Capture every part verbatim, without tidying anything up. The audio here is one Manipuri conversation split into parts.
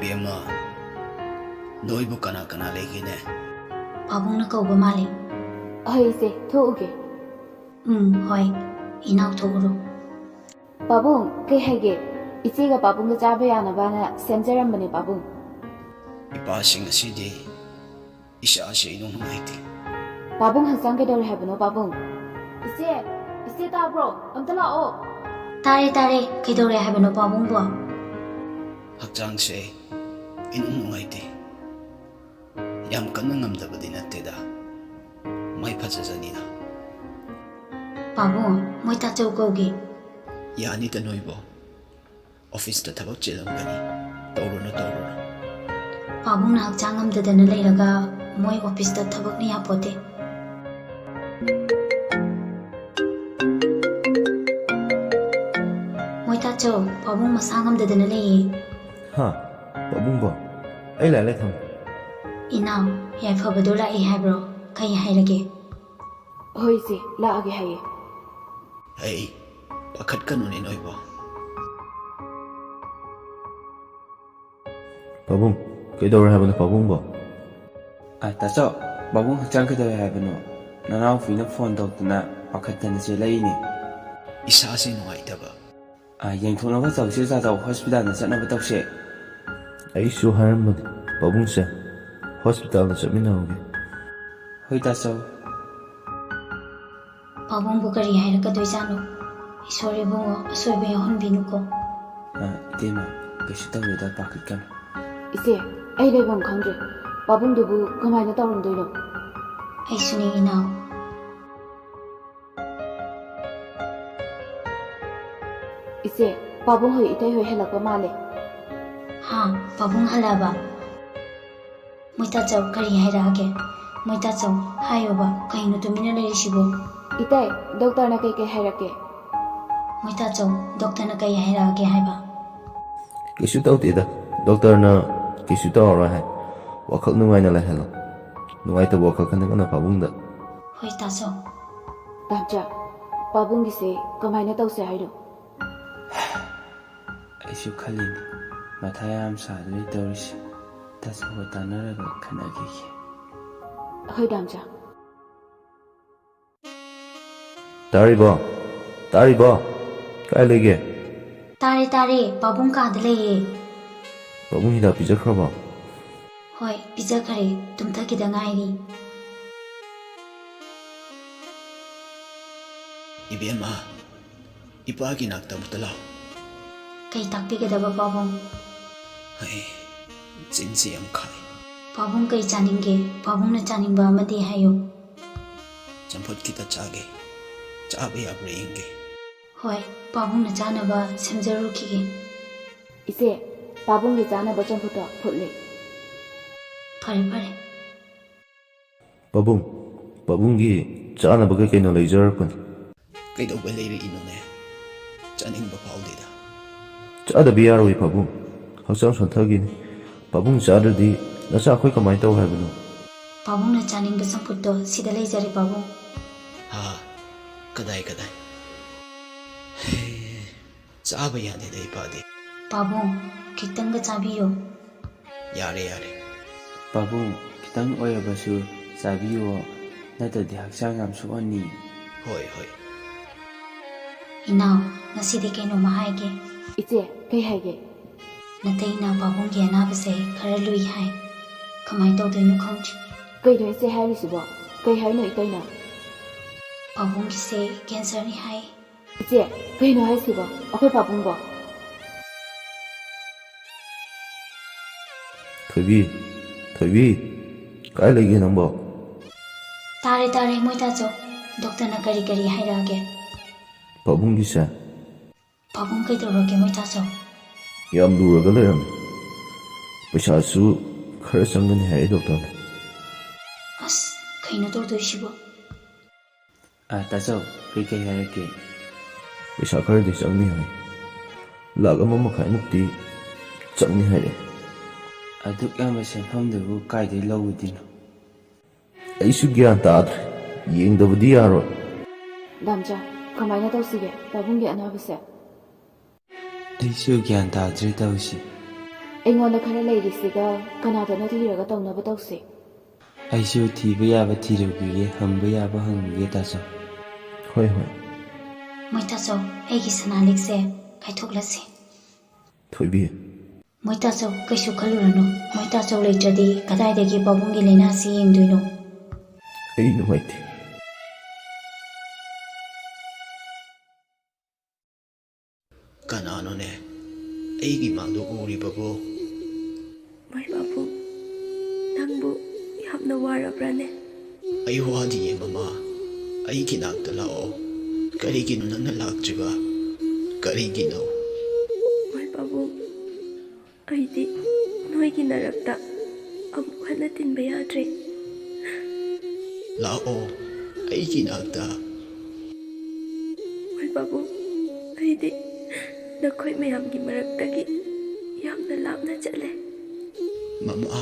ꯏꯕꯦꯝꯃ, ꯅꯣꯏꯕꯨ ꯀꯅꯥ ꯀꯅꯥ ꯂꯩꯒꯦꯅꯦ? ꯄꯥꯕꯨꯡꯅ ꯀꯧꯕ ꯃꯥꯜꯂꯤ꯫ ꯍꯣꯏ ꯏꯆꯦ, ꯊꯣꯛꯎꯒꯦ꯫ ꯎꯝ, ꯍꯣꯏ꯫ ꯏꯅꯥꯎ ꯊꯣꯛꯎꯔꯣ꯫ ꯄꯥꯕꯨꯡ, ꯀꯩ ꯍꯥꯏꯒꯦ? ꯏꯆꯦꯒ ꯄꯥꯕꯨꯡꯒ ꯆꯥꯕ ꯌꯥꯅꯕꯅ ꯁꯦꯝꯖꯔꯝꯕꯅꯦ ꯄꯥꯕꯨꯡ꯫ ꯏꯄꯥꯁꯤ ꯉꯁꯤꯗꯤ ꯏꯁꯥꯁꯦ ꯏꯅꯨꯡ ꯅꯨꯡꯉꯥꯏꯇꯦ꯫ ꯄꯥꯕꯨꯡ ꯍꯛꯆꯥꯡ ꯀꯩꯗꯧꯔꯦ ꯍꯥꯏꯕꯅꯣ ꯄꯥꯕꯨꯡ? ꯏꯆꯦ, ꯏꯆꯦ ꯇꯥꯕ꯭ꯔꯣ? ꯑꯝꯇ ꯂꯥꯛꯑꯣ꯫ ꯇꯥꯔꯦ, ꯇꯥꯔꯦ꯫ ꯀꯩꯗꯧꯔꯦ ꯍꯥꯏꯕꯅꯣ ꯄꯥꯕꯨꯡꯕꯣ? ꯍꯛꯆꯥꯡꯁꯦ ꯏꯅꯨꯡ ꯅꯨꯡꯉꯥꯏꯇꯦ꯫ ꯌꯥꯝ ꯀꯟꯅ ꯉꯝꯗꯕꯗꯤ ꯅꯠꯇꯦꯗ꯫ ꯃꯥꯏ ꯐꯖꯖꯅꯤꯗ꯫ ꯄꯥꯕꯨꯡ, ꯃꯣꯏ ꯇꯥꯆꯧ ꯀꯧꯒꯦ꯫ ꯌꯥꯅꯤꯗ ꯅꯣꯏꯕꯣ꯫ ꯑꯣꯐꯤꯁꯇ ꯊꯕꯛ ꯆꯤꯜꯂꯝꯒꯅꯤ꯫ ꯇꯧꯔꯨꯅꯨ, ꯇꯧꯔꯨꯅꯨ꯫ ꯄꯥꯕꯨꯡꯅ ꯍꯛꯆꯥꯡ ꯉꯝꯗꯗꯅ ꯂꯩꯔꯒ ꯃꯣꯏ ꯑꯣꯐꯤꯁꯇ ꯊꯕꯛꯅ ꯌꯥꯄꯣꯠꯇꯦ꯫ ꯃꯣꯏ ꯇꯥꯆꯧ, ꯄꯥꯕꯨꯡ ꯃꯁꯥ ꯉꯝꯗꯗꯅ ꯂꯩꯌꯦ꯫ ꯍꯥ? ꯄꯥꯕꯨꯡꯕꯣ? ꯑꯩ ꯂꯥꯛꯑꯦ, ꯂꯥꯛꯑꯦ, ꯊꯝꯃꯣ꯫ ꯏꯅꯥꯎ, ꯌꯥꯏꯐꯕꯗꯣ ꯂꯥꯛꯑꯦ ꯍꯥꯏꯕ꯭ꯔꯣ? ꯀꯩ ꯍꯥꯏꯔꯒꯦ? ꯍꯣꯏ ꯏꯆꯦ, ꯂꯥꯛꯑꯒꯦ ꯍꯥꯏꯌꯦ꯫ ꯍꯩ, ꯄꯥꯈꯠꯀꯅꯨꯅꯦ ꯅꯣꯏꯕꯣ꯫ ꯄꯥꯕꯨꯡ, ꯀꯩꯗꯧꯔꯦ ꯍꯥꯏꯕꯅꯣ ꯄꯥꯕꯨꯡꯕꯣ? ꯑ, ꯇꯥꯆꯧ, ꯄꯥꯕꯨꯡ ꯍꯛꯆꯥꯡ ꯀꯩꯗꯧꯔꯦ ꯍꯥꯏꯕꯅꯣ? ꯅꯅꯥꯎꯄꯤꯅ ꯐꯣꯟ ꯇꯧꯗꯅ ꯄꯥꯈꯠꯇꯅ ꯆꯦꯜꯂꯛꯏꯅꯦ꯫ ꯏꯁꯥꯁꯦ ꯅꯨꯡꯉꯥꯏꯇꯕ꯫ ꯑ, ꯌꯦꯡꯊꯣꯛꯅꯕ ꯇꯧꯁꯦ ꯇꯥꯆꯧ, ꯍꯣꯁꯄꯤꯇꯥꯜꯗ ꯆꯠꯅꯕ ꯇꯧꯁꯦ꯫ ꯑꯩꯁꯨ ꯍꯥꯏꯔꯝꯕꯅꯤ ꯄꯥꯕꯨꯡꯁꯦ, ꯍꯣꯁꯄꯤꯇꯥꯜꯗ ꯆꯠꯃꯤꯟꯅꯔꯨꯒꯦ꯫ ꯍꯣꯏ ꯇꯥꯆꯧ꯫ ꯄꯥꯕꯨꯡꯕꯨ ꯀꯔꯤ ꯍꯥꯏꯔꯛꯀꯗꯣꯏꯖꯥꯠꯅꯣ? ꯏꯁꯣꯔ ꯏꯕꯨꯡꯉꯣ, ꯑꯁꯣꯏꯕ ꯌꯥꯎꯍꯟꯕꯤꯅꯨꯀꯣ꯫ ꯑ, ꯏꯇꯩꯃ, ꯀꯩꯁꯨ ꯇꯧꯔꯣꯏꯗ, ꯄꯥꯈꯠꯀꯅꯨ꯫ ꯏꯆꯦ, ꯑꯩ ꯂꯩꯐꯝ ꯈꯪꯗ꯭ꯔꯦ꯫ ꯄꯥꯕꯨꯡꯗꯨꯕꯨ ꯀꯃꯥꯏꯅ ꯇꯧꯔꯝꯗꯣꯏꯅꯣ? ꯑꯩꯁꯨꯅꯦ ꯏꯅꯥꯎ꯫ ꯏꯆꯦ, ꯄꯥꯕꯨꯡ ꯍꯣꯏ ꯏꯇꯩ ꯍꯣꯏ ꯍꯜꯂꯛꯄ ꯃꯥꯜꯂꯦ꯫ ꯍꯥ, ꯄꯥꯕꯨꯡ ꯍꯜꯂꯛꯑꯕ? ꯃꯣꯏ ꯇꯥꯆꯧ, ꯀꯔꯤ ꯍꯥꯏꯔꯛꯑꯒꯦ? ꯃꯣꯏ ꯇꯥꯆꯧ, ꯍꯥꯏꯌꯣꯕ, ꯀꯩꯅꯣ ꯇꯨꯃꯤꯟꯅ ꯂꯩꯔꯤꯁꯤꯕꯣ? ꯏꯇꯩ, ꯗꯣꯛꯇꯔꯅ ꯀꯩꯀꯩ ꯍꯥꯏꯔꯛꯀꯦ? ꯃꯣꯏ ꯇꯥꯆꯧ, ꯗꯣꯛꯇꯔꯅ ꯀꯩ ꯍꯥꯏꯔꯛꯑꯒꯦ ꯍꯥꯏꯕ? ꯀꯩꯁꯨ ꯇꯧꯗꯦꯗ, ꯗꯣꯛꯇꯔꯅ ꯀꯩꯁꯨ ꯇꯧꯔꯔꯣꯏ ꯍꯥꯏ꯫ ꯋꯥꯈꯜ ꯅꯨꯡꯉꯥꯏꯅ ꯂꯩꯍꯜꯂꯣ꯫ ꯅꯨꯡꯉꯥꯏꯇꯕ ꯋꯥꯈꯜ ꯈꯟꯒꯅꯨ ꯄꯥꯕꯨꯡꯗ꯫ ꯍꯣꯏ ꯇꯥꯆꯧ꯫ ꯇꯥꯝꯆꯥ, ꯄꯥꯕꯨꯡꯒꯤꯁꯦ ꯀꯃꯥꯏꯅ ꯇꯧꯁꯦ ꯍꯥꯏꯅꯣ? ꯑꯩꯁꯨ ꯈꯜꯂꯤꯅꯤ, ꯃꯊꯥ ꯌꯥꯝ ꯁꯥꯗꯣꯔꯤ ꯇꯧꯔꯤꯁꯦ꯫ ꯇꯥꯆꯧꯒ ꯇꯥꯟꯅꯔꯒ ꯈꯟꯅꯈꯤꯒꯦ꯫ ꯍꯣꯏ ꯗꯥꯝꯆꯥ꯫ ꯇꯥꯔꯤꯕꯣ? ꯇꯥꯔꯤꯕꯣ? ꯀꯥꯏ ꯂꯩꯒꯦ? ꯇꯥꯔꯦ ꯇꯥꯔꯦ, ꯄꯥꯕꯨꯡ ꯀꯥꯗ ꯂꯩꯌꯦ꯫ ꯄꯥꯕꯨꯡ ꯍꯤꯗꯥꯛ ꯄꯤꯖꯈ꯭ꯔꯕꯣ? ꯍꯣꯏ, ꯄꯤꯖꯈꯔꯦ, ꯇꯨꯝꯊꯈꯤꯗ ꯉꯥꯏꯔꯤ꯫ ꯏꯕꯦꯝꯃ, ꯏꯄꯥꯒꯤ ꯅꯥꯛꯇ ꯑꯃꯨꯛꯇ ꯂꯥꯛꯑꯣ꯫ ꯀꯩ ꯇꯥꯛꯄꯤꯒꯗꯕ ꯄꯥꯕꯨꯡ? ꯑꯩ ꯆꯤꯟꯁꯤ ꯌꯥꯝ ꯈꯥꯏ꯫ ꯄꯥꯕꯨꯡ ꯀꯩ ꯆꯥꯅꯤꯡꯒꯦ? ꯄꯥꯕꯨꯡꯅ ꯆꯥꯅꯤꯡꯕ ꯑꯃꯗꯤ ꯍꯥꯏꯌꯨ꯫ ꯆꯝꯐꯨꯠ ꯈꯤꯇ ꯆꯥꯒꯦ꯫ ꯆꯥꯕ ꯌꯥꯕ꯭ꯔꯥ ꯌꯦꯡꯒꯦ꯫ ꯍꯣꯏ, ꯄꯥꯕꯨꯡꯅ ꯆꯥꯅꯕ ꯁꯦꯝꯖꯔꯨꯈꯤꯒꯦ꯫ ꯏꯆꯦ, ꯄꯥꯕꯨꯡꯒꯤ ꯆꯥꯅꯕ ꯆꯝꯐꯨꯠꯇꯣ ꯐꯨꯠꯂꯤ꯫ ꯐꯔꯦ ꯐꯔꯦ꯫ ꯄꯥꯕꯨꯡ, ꯄꯥꯕꯨꯡꯒꯤ ꯆꯥꯅꯕ ꯀꯩ ꯀꯩꯅꯣ ꯂꯩꯖꯔꯛꯄꯅꯤ꯫ ꯀꯩꯗꯧꯕꯩ ꯂꯩꯔꯛꯏꯅꯣꯅꯦ? ꯆꯥꯅꯤꯡꯕ ꯐꯥꯎꯗꯦꯗ꯫ ꯆꯥꯗꯕ ꯌꯥꯔꯣꯏ ꯄꯥꯕꯨꯡ꯫ ꯍꯛꯆꯥꯡ ꯁꯣꯟꯊꯈꯤꯅꯤ꯫ ꯄꯥꯕꯨꯡ ꯆꯥꯗ꯭ꯔꯗꯤ ꯅꯆꯥ ꯑꯩꯈꯣꯏ ꯀꯃꯥꯏꯅ ꯇꯧ ꯍꯥꯏꯕꯅꯣ? ꯄꯥꯕꯨꯡꯅ ꯆꯥꯅꯤꯡꯕ ꯆꯝꯐꯨꯠꯇꯣ ꯁꯤꯗ ꯂꯩꯖꯔꯦ ꯄꯥꯕꯨꯡ꯫ ꯍꯥ? ꯀꯗꯥꯏ ꯀꯗꯥꯏ? ꯍꯦ, ꯆꯥꯕ ꯌꯥꯗꯦꯗ ꯏꯄꯥꯗꯤ꯫ ꯄꯥꯕꯨꯡ, ꯈꯤꯇꯪꯒ ꯆꯥꯕꯤꯌꯨ꯫ ꯌꯥꯔꯦ ꯌꯥꯔꯦ꯫ ꯄꯥꯕꯨꯡ, ꯈꯤꯇꯪ ꯑꯣꯏꯔꯕꯁꯨ ꯆꯥꯕꯤꯌꯨ, ꯅꯠꯇ꯭ꯔꯗꯤ ꯍꯛꯆꯥꯡ ꯌꯥꯝ ꯁꯣꯛꯑꯅꯤ꯫ ꯍꯣꯏ ꯍꯣꯏ꯫ ꯏꯅꯥꯎ, ꯉꯁꯤꯗꯤ ꯀꯩꯅꯣꯝꯃ ꯍꯥꯏꯒꯦ꯫ ꯏꯆꯦ, ꯀꯩ ꯍꯥꯏꯒꯦ? ꯅꯇꯩꯅ ꯄꯥꯕꯨꯡꯒꯤ ꯑꯅꯥꯕꯁꯦ ꯈꯔ ꯂꯨꯏ ꯍꯥꯏ꯫ ꯀꯃꯥꯏꯅ ꯇꯧꯗꯣꯏꯅꯣ ꯈꯪꯗ꯭ꯔꯤ꯫ ꯀꯩꯅꯣ ꯏꯆꯦ ꯍꯥꯏꯔꯤꯁꯤꯕꯣ? ꯀꯩ ꯍꯥꯏꯅꯣ ꯏꯇꯩꯅ? ꯄꯥꯕꯨꯡꯒꯤꯁꯦ ꯀꯦꯟꯁꯔꯅꯤ ꯍꯥꯏ꯫ ꯏꯆꯦ, ꯀꯩꯅꯣ ꯍꯥꯏꯁꯤꯕꯣ? ꯑꯩꯈꯣꯏ ꯄꯥꯕꯨꯡꯕꯣ? ꯊꯣꯏꯕꯤ, ꯊꯣꯏꯕꯤ, ꯀꯥꯏ ꯂꯩꯒꯦ ꯅꯪꯕꯣ? ꯇꯥꯔꯦ ꯇꯥꯔꯦ, ꯃꯣꯏ ꯇꯥꯆꯧ꯫ ꯗꯣꯛꯇꯔꯅ ꯀꯔꯤ ꯀꯔꯤ ꯍꯥꯏꯔꯛꯑꯒꯦ? ꯄꯥꯕꯨꯡꯒꯤꯁꯦ ꯄꯥꯕꯨꯡ ꯀꯩꯗꯧꯔꯒꯦ, ꯃꯣꯏ ꯇꯥꯆꯧ? ꯌꯥꯝ ꯂꯨꯔꯒ ꯂꯩꯔꯝꯃꯦ꯫ ꯄꯩꯁꯥꯁꯨ ꯈꯔ ꯆꯪꯒꯅꯤ ꯍꯥꯏꯔꯛꯑꯦ ꯗꯣꯛꯇꯔꯅ꯫ ꯑꯁ, ꯀꯩꯅꯣ ꯇꯧꯗꯣꯏꯁꯤꯕꯣ? ꯑꯥ, ꯇꯥꯆꯧ, ꯀꯩꯀꯩ ꯍꯥꯏꯔꯛꯀꯦ? ꯄꯩꯁꯥ ꯈꯔꯗꯤ ꯆꯪꯅꯤ ꯍꯥꯏ꯫ ꯂꯥꯛ ꯑꯃ ꯃꯈꯥꯏꯃꯨꯛꯇꯤ ꯆꯪꯅꯤ ꯍꯥꯏꯔꯛꯑꯦ꯫ ꯑꯗꯨꯛ ꯌꯥꯝꯕ ꯁꯦꯟꯐꯝꯗꯨꯕꯨ ꯀꯥꯏꯗꯩ ꯂꯧꯒꯗꯣꯏꯅꯣ? ꯑꯩꯁꯨ ꯒ꯭ꯌꯥꯟ ꯇꯥꯗ꯭ꯔꯦ꯫ ꯌꯦꯡꯗꯕꯗꯤ ꯌꯥꯔꯣꯏ꯫ ꯗꯥꯝꯆꯥ, ꯀꯃꯥꯏꯅ ꯇꯧꯁꯤꯒꯦ ꯄꯥꯕꯨꯡꯒꯤ ꯑꯅꯥꯕꯁꯦ? ꯑꯩꯁꯨ ꯒ꯭ꯌꯥꯟ ꯇꯥꯗ꯭ꯔꯦ ꯇꯧꯔꯤꯁꯦ꯫ ꯑꯩꯉꯣꯟꯗ ꯈꯔ ꯂꯩꯔꯤꯁꯤꯒ ꯀꯅꯥꯗꯅꯣ ꯊꯤꯔꯒ ꯇꯧꯅꯕ ꯇꯧꯁꯤ꯫ ꯑꯩꯁꯨ ꯊꯤꯕ ꯌꯥꯕ ꯊꯤꯔꯨꯈꯤꯒꯦ, ꯍꯪꯕ ꯌꯥꯕ ꯍꯪꯉꯨꯒꯦ, ꯇꯥꯆꯧ꯫ ꯍꯣꯏ, ꯍꯣꯏ꯫ ꯃꯣꯏ ꯇꯥꯆꯧ, ꯑꯩꯒꯤ ꯁꯅꯥ ꯂꯤꯛꯁꯦ ꯀꯥꯏꯊꯣꯛꯂꯁꯤ꯫ ꯊꯣꯏꯕꯤ꯫ ꯃꯣꯏ ꯇꯥꯆꯧ, ꯀꯩꯁꯨ ꯈꯜꯂꯨꯔꯅꯨ꯫ ꯃꯣꯏ ꯇꯥꯆꯧ ꯂꯩꯇ꯭ꯔꯗꯤ ꯀꯗꯥꯏꯗꯒꯤ ꯄꯥꯕꯨꯡꯒꯤ ꯂꯥꯏꯅꯥꯁꯤ ꯌꯦꯡꯗꯣꯏꯅꯣ? ꯑꯩ ꯅꯨꯡꯉꯥꯏꯇꯦ꯫ ꯀꯅꯥꯅꯣꯅꯦ ꯑꯩꯒꯤ ꯃꯥꯡꯗ ꯎꯔꯤꯕꯕꯨ? ꯃꯣꯏ ꯄꯥꯕꯨꯡ, ꯅꯪꯕꯨ ꯌꯥꯝꯅ ꯋꯥꯔꯕ꯭ꯔꯥꯅꯦ? ꯑꯩ ꯋꯥꯗꯤꯌꯦ ꯃꯃꯥ, ꯑꯩꯒꯤ ꯅꯥꯛꯇ ꯂꯥꯛꯑꯣ꯫ ꯀꯔꯤꯒꯤꯅꯣ ꯅꯪꯅ ꯂꯥꯛꯇ꯭ꯔꯤꯕ? ꯀꯔꯤꯒꯤꯅꯣ? ꯃꯣꯏ ꯄꯥꯕꯨꯡ, ꯑꯩꯗꯤ ꯅꯣꯏꯒꯤ ꯅꯔꯛꯇ ꯑꯃꯨꯛ ꯍꯟꯅ ꯇꯤꯟꯕ ꯌꯥꯗ꯭ꯔꯦ꯫ ꯂꯥꯛꯑꯣ ꯑꯩꯒꯤ ꯅꯥꯛꯇ꯫ ꯍꯣꯏ ꯄꯥꯕꯨꯡ, ꯑꯩꯗꯤ ꯅꯈꯣꯏ ꯃꯌꯥꯝꯒꯤ ꯃꯔꯛꯇꯒꯤ ꯌꯥꯝꯅ ꯂꯥꯞꯅ ꯆꯠꯂꯦ꯫ ꯃꯃꯥ꯫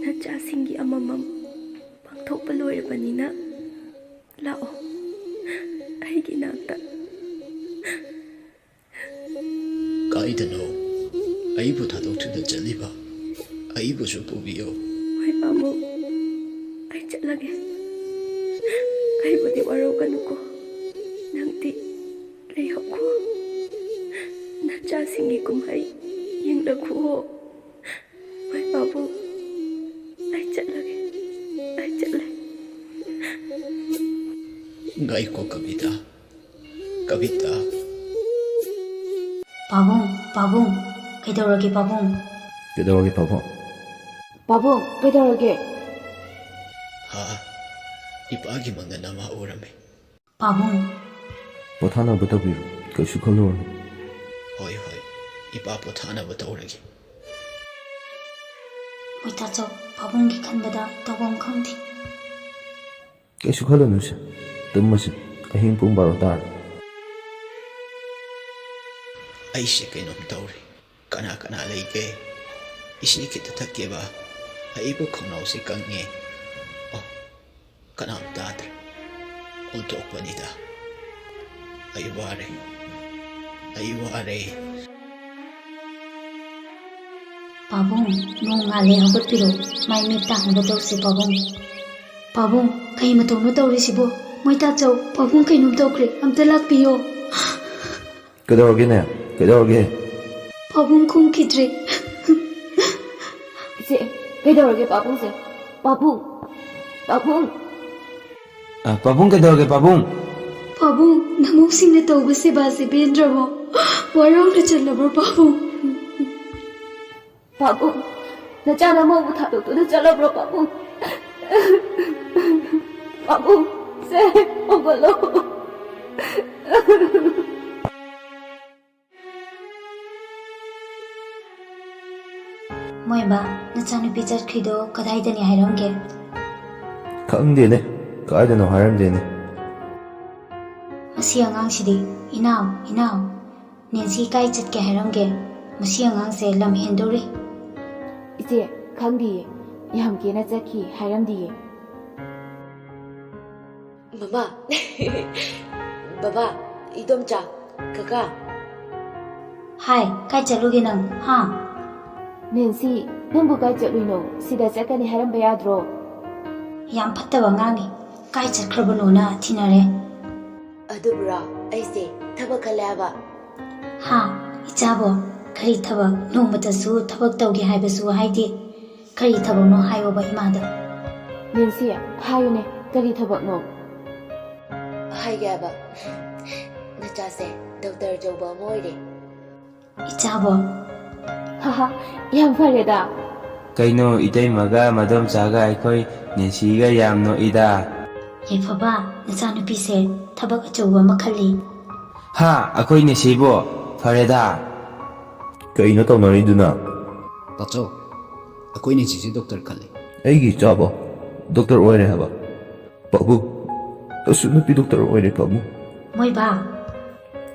ꯅꯆꯥꯁꯤꯡꯒꯤ ꯑꯃꯃꯝ ꯄꯥꯡꯊꯣꯛꯄ ꯂꯣꯏꯔꯕꯅꯤꯅ ꯂꯥꯛꯑꯣ ꯑꯩꯒꯤ ꯅꯥꯛꯇ꯫ ꯀꯥꯏꯗꯅꯣ ꯑꯩꯕꯨ ꯊꯥꯗꯣꯛꯇꯨꯅ ꯆꯠꯂꯤꯕ? ꯑꯩꯕꯨꯁꯨ ꯄꯨꯕꯤꯌꯣ꯫ ꯍꯣꯏ ꯄꯥꯕꯨꯡ, ꯑꯩ ꯆꯠꯂꯒꯦ꯫ ꯑꯩꯕꯨꯗꯤ ꯋꯥꯔꯧꯒꯅꯨꯀꯣ, ꯅꯪꯗꯤ ꯂꯩꯍꯧꯈꯣ꯫ ꯅꯆꯥꯁꯤꯡꯒꯤ ꯀꯨꯝꯍꯩ ꯌꯦꯡꯂꯈꯨꯑꯣ꯫ ꯍꯣꯏ ꯄꯥꯕꯨꯡ, ꯑꯩ ꯆꯠꯂꯒꯦ, ꯑꯩ ꯆꯠꯂꯦ꯫ ꯉꯥꯏꯈꯣ ꯀꯕꯤꯇꯥ, ꯀꯕꯤꯇꯥ꯫ ꯄꯥꯕꯨꯡ, ꯄꯥꯕꯨꯡ, ꯀꯩꯗꯧꯔꯒꯦ ꯄꯥꯕꯨꯡ? ꯀꯩꯗꯧꯔꯒꯦ ꯄꯥꯕꯨꯡ? ꯄꯥꯕꯨꯡ, ꯀꯩꯗꯧꯔꯒꯦ? ꯍꯥ, ꯏꯄꯥꯒꯤ ꯃꯪꯗ ꯅꯃꯥ ꯎꯔꯝꯃꯤ꯫ ꯄꯥꯕꯨꯡ꯫ ꯄꯣꯊꯥꯅꯕ ꯇꯧꯕꯤꯔꯣ, ꯀꯩꯁꯨ ꯈꯜꯂꯨꯔꯅꯨ꯫ ꯍꯣꯏ, ꯍꯣꯏ, ꯏꯄꯥ ꯄꯣꯊꯥꯅꯕ ꯇꯧꯔꯒꯦ꯫ ꯃꯣꯏ ꯇꯥꯆꯧ, ꯄꯥꯕꯨꯡꯒꯤ ꯈꯟꯕꯗ ꯇꯧꯐꯝ ꯈꯪꯗꯦ꯫ ꯀꯩꯁꯨ ꯈꯜꯂꯨꯅꯨꯁꯦ, ꯇꯨꯝꯃꯁꯤ, ꯑꯍꯤꯡ ꯄꯨꯡ ꯕꯥꯔꯣ ꯇꯥꯔꯦ꯫ ꯑꯩꯁꯦ ꯀꯩꯅꯣꯝ ꯇꯧꯔꯦ, ꯀꯅꯥ ꯀꯅꯥ ꯂꯩꯒꯦ? ꯏꯁꯤꯡ ꯈꯤꯇ ꯊꯛꯀꯦꯕ, ꯑꯩꯕꯨ ꯈꯧꯅꯥꯎꯁꯦ ꯀꯪꯉꯦ꯫ ꯑꯣ, ꯀꯅꯥꯝ ꯇꯥꯗ꯭ꯔꯦ꯫ ꯑꯣꯟꯊꯣꯛꯄꯅꯤꯗ꯫ ꯑꯩ ꯋꯥꯔꯦ꯫ ꯑꯩ ꯋꯥꯔꯦ꯫ ꯄꯥꯕꯨꯡ, ꯅꯣꯡ ꯉꯥꯜꯂꯦ, ꯍꯧꯒꯠꯄꯤꯔꯣ꯫ ꯃꯥꯏ ꯃꯤꯠ ꯇꯥꯍꯟꯒꯗꯧꯁꯦ, ꯄꯥꯕꯨꯡ꯫ ꯄꯥꯕꯨꯡ, ꯀꯩ ꯃꯇꯧꯅꯣ ꯇꯧꯔꯤꯁꯤꯕꯣ? ꯃꯣꯏꯇꯥꯆꯧ, ꯄꯥꯕꯨꯡ ꯀꯩꯅꯣꯝ ꯇꯧꯈ꯭ꯔꯦ, ꯑꯝꯇ ꯂꯥꯛꯄꯤꯌꯣ꯫ ꯀꯩꯗꯧꯔꯒꯦꯅꯦ? ꯀꯩꯗꯧꯔꯒꯦ? ꯄꯥꯕꯨꯡ ꯈꯨꯝꯈꯤꯗ꯭ꯔꯦ꯫ ꯏꯆꯦ, ꯀꯩꯗꯧꯔꯒꯦ ꯄꯥꯕꯨꯡꯁꯦ? ꯄꯥꯕꯨꯡ! ꯄꯥꯕꯨꯡ! ꯑ, ꯄꯥꯕꯨꯡ ꯀꯩꯗꯧꯔꯒꯦ, ꯄꯥꯕꯨꯡ? ꯄꯥꯕꯨꯡ, ꯅꯃꯧꯁꯤꯡꯅ ꯇꯧꯕ ꯁꯦꯕꯥꯁꯦ ꯄꯦꯟꯗ꯭ꯔꯕꯣ? ꯋꯥꯔꯧꯅ ꯆꯜꯂꯕ꯭ꯔꯣ, ꯄꯥꯕꯨꯡ? ꯄꯥꯕꯨꯡ, ꯅꯆꯥꯅ ꯃꯧꯕꯨ ꯊꯥꯗꯣꯛꯇꯨꯅ ꯆꯠꯂꯕ꯭ꯔꯣ, ꯄꯥꯕꯨꯡ? ꯄꯥꯕꯨꯡ, ꯁꯦ, ꯍꯧꯒꯠꯂꯣ꯫ ꯃꯣꯏꯕꯥ, ꯅꯆꯥꯅꯨꯄꯤ ꯆꯠꯈ꯭ꯔꯤꯗꯣ ꯀꯗꯥꯏꯗꯅꯤ ꯍꯥꯏꯔꯝꯒꯦ? ꯈꯪꯗꯦꯅꯦ, ꯀꯥꯏꯗꯅꯣ ꯍꯥꯏꯔꯝꯗꯦꯅꯦ꯫ ꯃꯁꯤ ꯑꯉꯥꯡꯁꯤꯗꯤ, ꯏꯅꯥꯎ, ꯏꯅꯥꯎ, ꯅꯦꯟꯁꯤ ꯀꯥꯏ ꯆꯠꯀꯦ ꯍꯥꯏꯔꯝꯒꯦ? ꯃꯁꯤ ꯑꯉꯥꯡꯁꯦ ꯂꯝ ꯍꯦꯟꯗꯧꯔꯤ꯫ ꯏꯆꯦ, ꯈꯪꯗꯤꯌꯦ, ꯌꯥꯝ ꯀꯦꯅ ꯆꯠꯈꯤ ꯍꯥꯏꯔꯝꯗꯤꯌꯦ꯫ ꯃꯃꯥ, ꯕꯕꯥ, ꯏꯗꯣꯝꯆꯥ, ꯀꯀꯥ꯫ ꯍꯥꯏ, ꯀꯥꯏ ꯆꯠꯂꯨꯒꯦ ꯅꯪ, ꯍꯥ? ꯅꯦꯟꯁꯤ, ꯅꯪꯕꯨ ꯀꯥꯏ ꯆꯠꯂꯨꯏꯅꯣ? ꯁꯤꯗ ꯆꯠꯀꯅꯤ ꯍꯥꯏꯔꯝꯕ ꯌꯥꯗ꯭ꯔꯣ? ꯌꯥꯝ ꯐꯠꯇꯕ ꯑꯉꯥꯡꯅꯤ꯫ ꯀꯥꯏ ꯆꯠꯈ꯭ꯔꯕꯅꯣꯅ ꯊꯤꯅꯔꯦ꯫ ꯑꯗꯨꯕꯨꯔꯣ, ꯑꯩꯁꯦ ꯊꯕꯛ ꯈꯜꯂꯦ ꯍꯥꯏꯕ꯫ ꯍꯥ, ꯏꯆꯥꯕꯣ? ꯀꯔꯤ ꯊꯕꯛ? ꯅꯣꯡꯃꯇꯁꯨ ꯊꯕꯛ ꯇꯧꯒꯦ ꯍꯥꯏꯕꯁꯨ ꯍꯥꯏꯗꯦ꯫ ꯀꯔꯤ ꯊꯕꯛꯅꯣ ꯍꯥꯏꯌꯣꯕ ꯏꯃꯥꯗ꯫ ꯅꯦꯟꯁꯤ, ꯍꯥꯏꯌꯨꯅꯦ, ꯀꯔꯤ ꯊꯕꯛꯅꯣ? ꯍꯥꯏꯒꯦ ꯍꯥꯏꯕ, ꯅꯆꯥꯁꯦ ꯗꯣꯛꯇꯔ ꯑꯆꯧꯕ ꯑꯃ ꯑꯣꯏꯔꯦ꯫ ꯏꯆꯥꯕꯣ? ꯍꯥꯍꯥ, ꯌꯥꯝ ꯐꯔꯦꯗ꯫ ꯀꯩꯅꯣ, ꯏꯇꯩꯃꯒ ꯃꯗꯣꯝꯆꯥꯒ ꯑꯩꯈꯣꯏ ꯅꯦꯟꯁꯤꯒ ꯌꯥꯝ ꯅꯣꯛꯏꯗ꯫ ꯌꯥꯏꯐꯕ, ꯅꯆꯥꯅꯨꯄꯤꯁꯦ ꯊꯕꯛ ꯑꯆꯧꯕ ꯑꯃ ꯈꯜꯂꯤ꯫ ꯍꯥ, ꯑꯩꯈꯣꯏ ꯅꯦꯟꯁꯤꯕꯣ? ꯐꯔꯦꯗ꯫ ꯀꯩꯅꯣ ꯇꯧꯅꯔꯤꯗꯨꯅ? ꯇꯥꯆꯧ, ꯑꯩꯈꯣꯏ ꯅꯦꯟꯁꯤꯁꯦ ꯗꯣꯛꯇꯔ ꯈꯜꯂꯦ꯫ ꯑꯩꯒꯤ ꯏꯆꯥꯕꯣ ꯗꯣꯛꯇꯔ ꯑꯣꯏꯔꯦ ꯍꯥꯏꯕ? ꯄꯥꯕꯨꯡ, ꯑꯁꯨ ꯅꯨꯄꯤ ꯗꯣꯛꯇꯔ ꯑꯣꯏꯔꯦ, ꯄꯥꯕꯨꯡ꯫ ꯃꯣꯏꯕꯥ꯫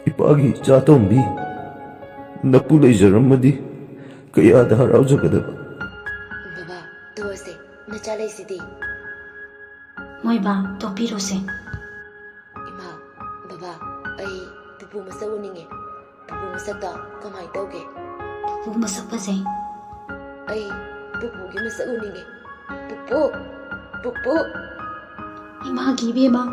ꯏꯄꯥꯒꯤ ꯏꯆꯥ ꯇꯣꯝꯕꯤ, ꯅꯄꯨ ꯂꯩꯖꯔꯝꯃꯗꯤ ꯀꯌꯥꯗ ꯍꯔꯥꯎꯖꯒꯗꯕ꯫ ꯕꯕꯥ, ꯇꯣꯛꯑꯁꯦ, ꯅꯆꯥ ꯂꯩꯁꯤꯗꯤ꯫ ꯃꯣꯏꯕꯥ, ꯇꯣꯛꯄꯤꯔꯣꯁꯦ꯫ ꯄꯨꯄꯨ ꯃꯁꯛ ꯎꯅꯤꯡꯉꯦ꯫ ꯄꯨꯄꯨ ꯃꯁꯛꯇ ꯀꯃꯥꯏꯅ ꯇꯧꯒꯦ? ꯄꯨꯄꯨ ꯃꯁꯛ ꯐꯖꯩ꯫ ꯑꯩ ꯄꯨꯄꯨꯒꯤ ꯃꯁꯛ ꯎꯅꯤꯡꯉꯦ꯫ ꯄꯨꯄꯨ, ꯄꯨꯄꯨ꯫ ꯏꯃꯥꯒꯤ ꯏꯕꯦꯝꯃ꯫